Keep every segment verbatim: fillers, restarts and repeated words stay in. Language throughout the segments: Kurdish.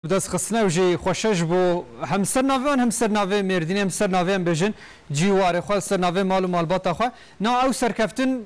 Bi dest xistine ew jî xweş e ji bo hem ser navê wan, hem ser navê Mêrdînê, hem ser navê, em bêjin, cî û warê xwe, ser navê mal û malbata xwe. Na ew serkeftin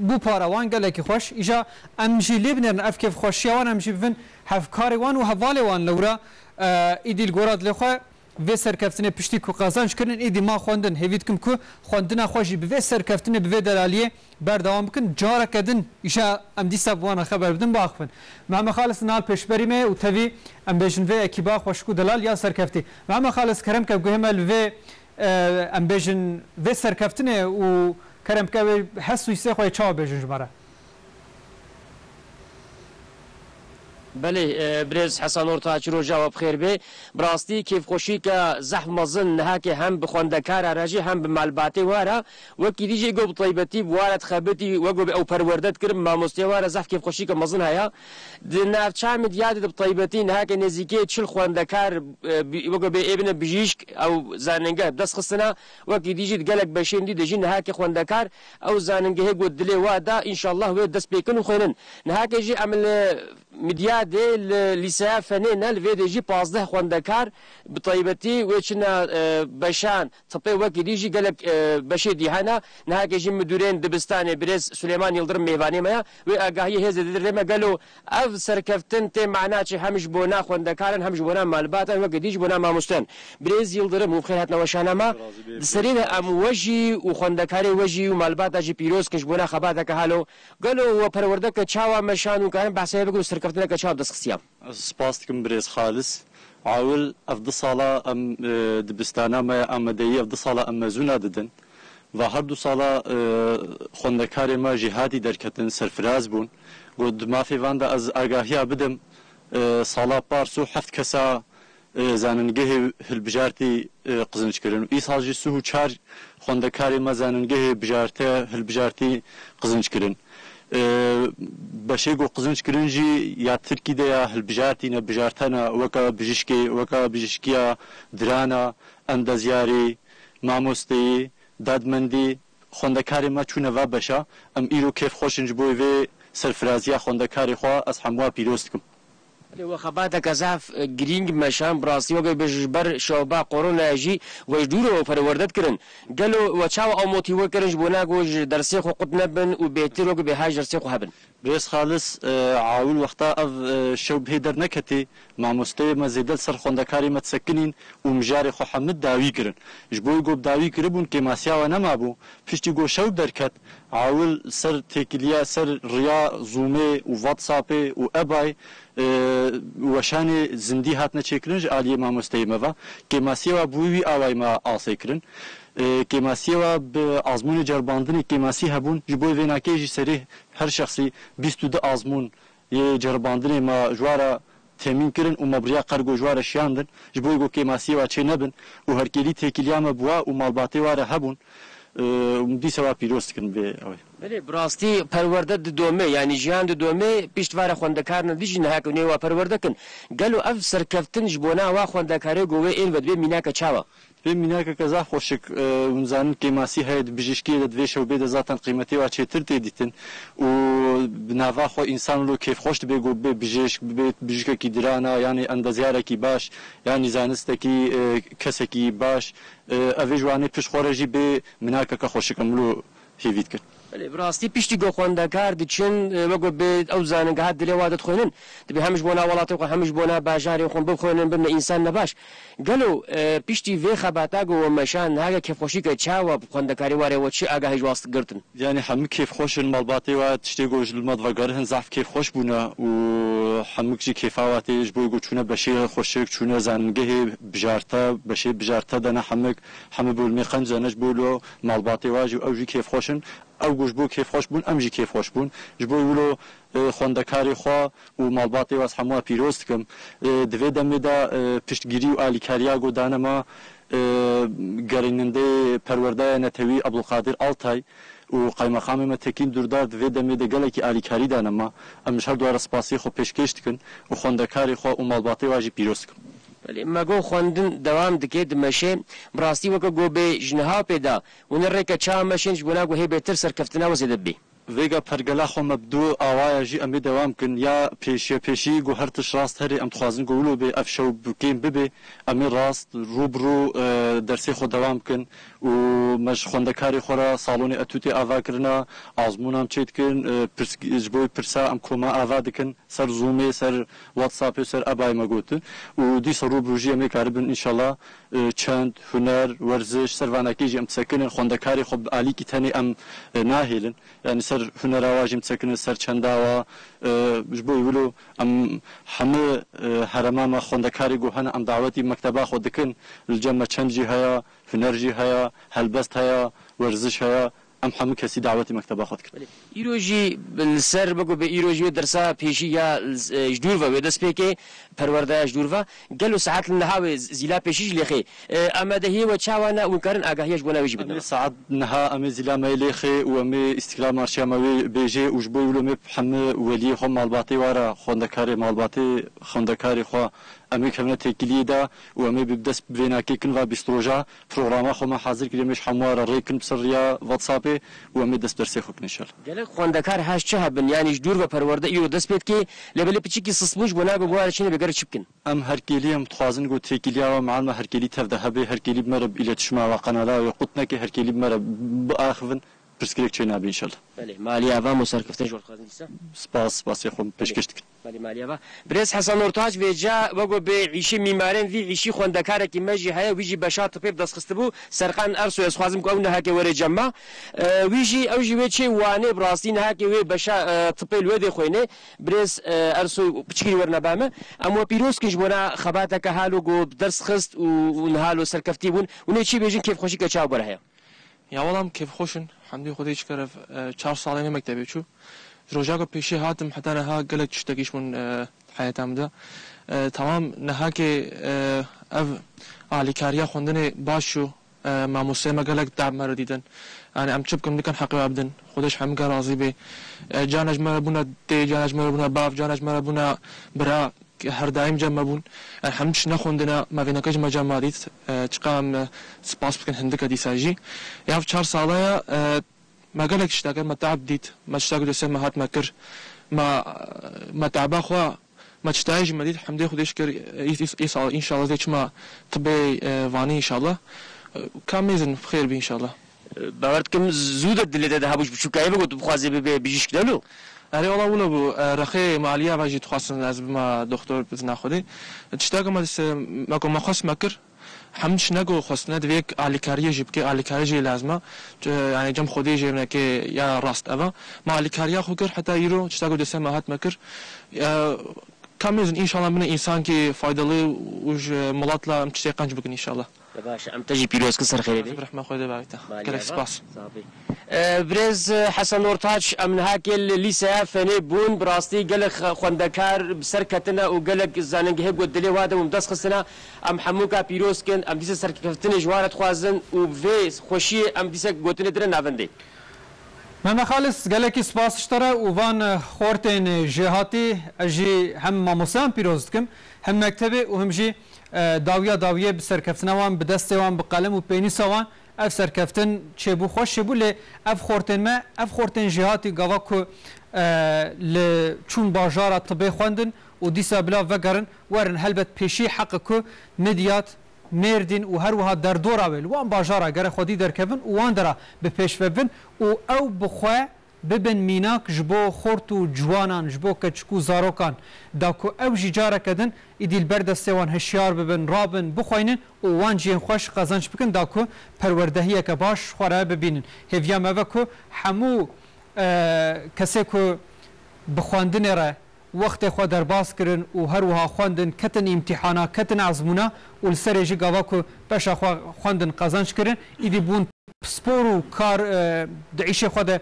bû para wan gelekî xweş. Îja em jî lê binêrin ev kêfxweşiya wan, em jî bivin hevkarê wan û hevalê wan lewra, e, îdî li gora dilê xwe vê serkeftinê piştî ku qezenc kirin, îdî ma xwendin. Hêvî dikim ku xwendina xwe jî bi vê serkeftinê, bi vê delaliyê berdewam bikin. Careke din îşa em dîsa bi wan re xeber bidin, biaxivin. Mehmet Xalis, niha li pêşberî me û tevî, em bêjin, vê ekîba xweşik û delal ya serkeftî. Mehmet Xalis, kerem ke guhê me li vê, e, em bêjin, vê serkeftinê û kerem ke wê hest û hîsê xwe yê çawa bêjin ji me re? Belê, e, birêz Hesan Ortaç, roja we bi xêr bê. Bi rastî kêfxweşîke zehf mezin nihakê hem bi xwendekara re jî hem bi malbatê we re. Wekî dî jî go bi taybetî bi we re dixebitî, we go bi ew perwerde dikirin, mamostê we re zehf kêfxweşîke mezin heye. Di navça Midyadê de bi taybetî nihakê nêzîkê çil xwendekar, e, bi-, we go bê ê bine bijîşk, ew zanîngeh bi dest xistine. Wekî dî jî di gelek beşên dî de jî nihakê xwendekar ew zanîngehê go dilê we da, înşallah wê dest pê kin û xwênin. Nihakê jî em li Midyadê li lîseya fenê ne, li vê de jî pazdeh xwendekar bi taybetî wê çine, e, beşan tipê, wekî dî jî gelek, e, beşê dî hene. Nihakê jî midûrên dibistanê birêz Suleyman Yildirim mêvanê me ye. Wê agahiyê hêzê dide rê me, gelo ev serkeftin tê mana çi hem ji bona xwendekaran hem ji bona malbatan, wekî dî ji bona mamosten? Birêz Yildirim, hûn bi xêr hatina weşana me. Di serî de em we jî û xwendekarê we jî û malbata jî pîroz kin ji bona xebateke halo. Gelo we perwerdeke çawa meşan û karin behsê bikin û serkeftineke çawa bi dest xistiya? Ez spas dikim birêz Xalis. Awil ev du sala em, e, dibistana me ya amadeyî, ev du sala em mezûna didin. Va her du sala, e, xwendekarê me jî hatî derketin, serfiraz bûn. Got, di mafê van de ez agahiya bidim, e, sala parsû heft kesa, e, zanîngehê hilbijartî, e, qizinc kirin. Îsal jî sih û çar xwendekarê me zanîngehê bijarte, hilbijartî qizinc kirin. E, beşê ku qizinc kirin jî ya Tirkî de ya hilbijartî ne, bijarte ne, weke bijîşkê, weke bijîşkiya dirana, endezyarî, mamosteyî, dadmendî, xwendekarê me çûne va beşa. Em îro kêfxweş in ji bo vê serfiraziya xwendekarê xwe, ez hemûa pîroz dikim. Belê, we xebateke zaf, e, girîng meşan, bi rastî weke bêje ji ber şoba koronayê jî we ji dûr re perwerde dikirin. Gelo we çawa ew motîve kirin ji bona ku ji dersê xwe qut nebin û bêtir weke bê hay ji dersê xwe hebin? Birêz Xalis, e, awil wexta ev, e, şew bihê derneketê, mamosteyê me zêde li ser xwendekarê me disekinîn û mijarê xwe hemû dawî kirin. Ji bo ku bi dawî kiribûn, kêmasiya we nemabû. Piştî ku şew derket, awil ser têkiliya, ser riya Zoomê û WhatsAppê û ebayê, e, weşanê zindî hatine çêkirin ji aliyê mamosteyê me ve. Kêmasiyê we bi wî awayî me asê kirin. E, kêmasiyê we bi azmûnê ceribandinê kêmasî hebûn. Ji bo vê nakê jî serê her şexsî bîst û du azmûn yê ceribandinê me ji wa re temîn kirin û me bi riya qergo ji wa re şiyandin, ji bo ku kêmasiyê wa çê nebin û herkêlî têkiliya me bi wa û malbatê wa re hebûn, e, û dîsa wa pîroz dikin vê ew ê. Belê, bi rastî perwerde didome, yanî jiyan didome, pişt va re xwendekarine dî jî niha ku nê wa perwerde kin. Gelo ev serkeftin ji bona wa xwendekarê ku wê ên ve dibê mînake çawa? Vê mînakeke zaf xweşik, e, hûn zanin kêmasî heye di bijîşkiyê de, di vê şewbê de zaten qîmetê wa çêtir tê dîtin û bi nava xwe însan wilo kêfxweş dibe ku bibe bijîşk, bibe bijîşkekî dirana, yanî endezyarekî baş, yanî zanistekî, e, kesekî baş, e, ev ê ji wanê pişt xwe re jî bê mînakeke xweşik em wilo hêvî dikin. Belê, bi rastî piştî ku xwendekar diçin, e, wek ku bê ew zanîngeha dilê wa didixwînin, dibê hem ji bona welatê xwe, hem ji bona bajarê xwe bixwînin, bibine însan nebaş. Gelo, e, piştî vê xebata ku we meşan, niha kêfxweşî ke çawa bi xwendekarê warê we çi agahî ji wa girtin? Yanî hemû kêfxweş in, malbatê wa tiştê ku ji li me divegerîn zaf kêfxweş bûne û hemûk jî kêfa wa tê ji bo ku çûne beşê xweşik, çûne zanîngehê bijarte, beşê bijarte dene hemik, hemû bölmê qenc dene ji bo lo malbatê wa jî û ew jî kêfxweş in. Ew ku ji bo kêfxweş bûn, em jî kêfxweş bûn. Ji bo wilo, e, xwendekarê xwe û malbatê we ez hemû pîroz dikim. E, di vê demê de, e, piştgirî û alîkariya ku dane me, e, gerînendeyê perwerdaya netewî Abdulkadir Altay û qaymeqamê me Tekîn Dûrdar di vê demê de gelekî alîkarî dane me. Em ji her du re spasiyê xwe pêşkêş dikin û xwendekarê xwe û malbatê we jî pîroz dikim. Belê, me got xwendin dewam dike, dimeşe. Bi rastî weke got bê ji niha pê de hûn ê rêke çawa meşên ji bona ku hê bêtir serkeftina we zêde bibê? Vêga pergela xwe me bi du awaya jî em ê dewam kin. Ya pêşiye pêşî ku her tişt rast herê, em dixwazin ku wilo bê, ev şew bi kêm bibe. Em ê rast rû bi rû, e, dersê xwe dewam kin û me ji xwendekarê xwe re salonê etûtê ava kirina, azmûnan çê dikin, e, pirs-, ji bo pirsa em koma ava dikin, ser Zoomê, ser WhatsAppê, ser ebayê me gotin û dîsa rû bi rû jî em ê karibin înşallah, e, çend, huner, werziş, ser vanakê jî em disekinin, xwendekarê xwe bi alîkî tenê em, e, nahêlin. Yanî ser hunera wa jî em disekinin, ser çenda wa, e, ji bo wilo em hemû, e, herema me xwendekarê ku hene em dawetî mekteba xwe dikin, li cem me çend jî heye, huner jî heye, helbest heye, werziş heye, em hemû kesî dawetî mekteba xwe dikin. Belê. Îro jî li ser, wek be îro jî wê dersa pêşî ya, e, ji dûr ve wê dest pê ke, perwerdeya ji dûr ve. Gelo saet li niha wê zîla pêşî jî lêxê. E, amadehiyê we çawa ne û hûn karin agahiya ji bona wê jî bidin? Em ê saet niha em ê zîla me yê lêxê û em ê Îstiklal Marşiya me wê bêjê û ji bo wilo em ê hemû weliyê xwe malbatê wa re, xwendekarê malbatê, xwendekarê xwe em ê kevine têkiliyê de û em ê bi dest bi vênakê kin va bîst roja programa xwe me hazir kiriye, em ê ji hemû re rê kin bi ser riya WhatsAppê û em ê dest bi dersê xwe kin înşallah. Gelek xwendekar haş çi hebin, yanî ji dûr ve perwerde îro dest pê dike, lê belê piçikî sist bûn ji bo nabe bo were çînê bêgere çi bikin? Em herkêlî em dixwazin ku têkiliya we meal me herkêlî tev de hebe, herkêlî bi me re bi îletişima we qenala we qut neke, herkêlî bi me re biaxivin, pirsgirêk çê nabe înşallah. Belê, maliya va mo serkeftin ji we dixwazin dîsa. Spas, spasê xwe pêşkêş dikin. Belê, maliya va. Birêz Hesen Ortaç vêca wego bê îşî mîmarên vî îşî xwendekarekî me jî heye, wî jî beşa tipê bi dest xistibû. Serkan Ersoy, ez xwazim ku ew nihakê were cem me. E, wî jî, ew jî wê çê Wanê, bi rastî nihakê wê beşa, e, tipê li wê dê xwêne. Birêz, e, Ersoy, piçikî werne ba me. Em we pîroz kin ji bona xebateke halo ku bi ders xist û, û niha lo serkeftî bûn. Hûn ê çi bêjin, kêfxweşî ke çawa bore heye? Ya wela em kêfxweş in. Hemdî Xwedê ji ker ev, e, çar salê me mektebê çû. Ji roja ku pêşî hatim heta niha gelek tiştekî ji min, e, heyata min de. E, temam nihakê, e, ev alîkariya xwendinê baş çû. E, mamosteyê me gelek dab me re dîtin. Yanî em çi bikin, bikin heqê we bidin. Xwedê ji hemû ge razî bê. E, carna ji me re bûne dê, carna ji me re bûne bav, carna ji me re bûne bira. Her daîm cem me bûn. Yanî hemû tişt nexwendine, me vêneke ji me cem me dît. E, çiqa em, e, spas bikin hindike dîsa jî. Ya ev çar sala ye, e, me gelek tişta kir, me teab dît. Me tişta ku destê me hat me kir. Me, me teaba xwe, me tiştayê jî me dît. Hemdê Xwedê şikir, e, î-, î-, îsal, înşallah dê çima tibê, e, vanî înşallah. E, ka mêzin bi xêr bî înşallah. Bawer dikim zû de dilê te de hebû ji biçûkayê ve ku tu bixwazê bibê bijîşk, ne lo? Erê, wela wilo bû. E, rexê me aliya ve jî dixwastin ez bima doktor bi zina Xwedê. Tişta ku me dist, me ku me xwest me kir, hemû tişt ne ku xwestine, divê yek alîkariyê jî bike, alîkarî jî lazim e. Çi, yanî cem Xwedê jî evnekê ya rast ev e. Me alîkariya xwe kir, heta îro tişta ku destê me hat me kir. E, ka mêzin înşallah bine însankî faydalı û ji miletla em tiştê qenc bikin înşallah. Baş, em te jî pîroz kin, ser xêrê bê. Rehma Xwedê bavî te. Gelek spas. Sağ bî. E, birêz, e, Hesen Ortaç, em niha kê li lîseya Fenê bûn, bi rastî gelek xe-, xwendekar bi ser ketine û gelek zanîngehê ku dilê wa de bûn bi dest xistine. Em hemûka pîroz kin, em dîsa serkeftinê ji wan re dixwazin û bi vê xweşiyê em dîsa gotinê dire navendê. Mehmet Xalis, gelekî spas ji te re û van, e, xortên, e, jêhatî. Ez jî hem mamosteyan pîroz dikim, hem mektebê û hem jî, e, dawiya dawiyê bi serkeftina wan, bi destê wan, bi qelem û pênûsa wan ev serkeftin çêbû, xweş çêbû. Lê ev xortên me, ev xortên jêhatî gava ku, e, li çûn bajara tibê xwendin û dîsa bila vegerin, werin helbet pêşî heqe ku Midyat, Mêrdîn û her wiha derdora wê li wan bajara gere xwedî derkevin û wan dera bi pêş ve bin û ew bi xwe bibin mînak ji bo xort û ciwanan, ji bo keçik û zarokan, da ku ew jî careke din îdî li ber destê wan hişyar bibin, rabin, bixweynin û wan cihên xweş qezenc bikin, da ku perwerdehiyeke baş xwe re bibînin. Hêviya me ve ku hemû, e, kesê ku bi xwendinê re wextê xwe derbas kirin û her wiha xwendin, ketin îmtîhana, ketin ezmûna û li serê jî gava ku beşa xwe xwendin qezenc kirin, îdî bûn pispor û kar, e, di îşê xwe de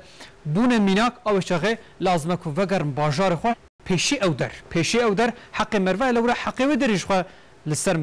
bûne mînak, ew çaxê lazim e ku vegerin bajarê xwe. Pêşî ew der, pêşî ew der heqê merve ye, lewra heqê wê derî ji xwe li ser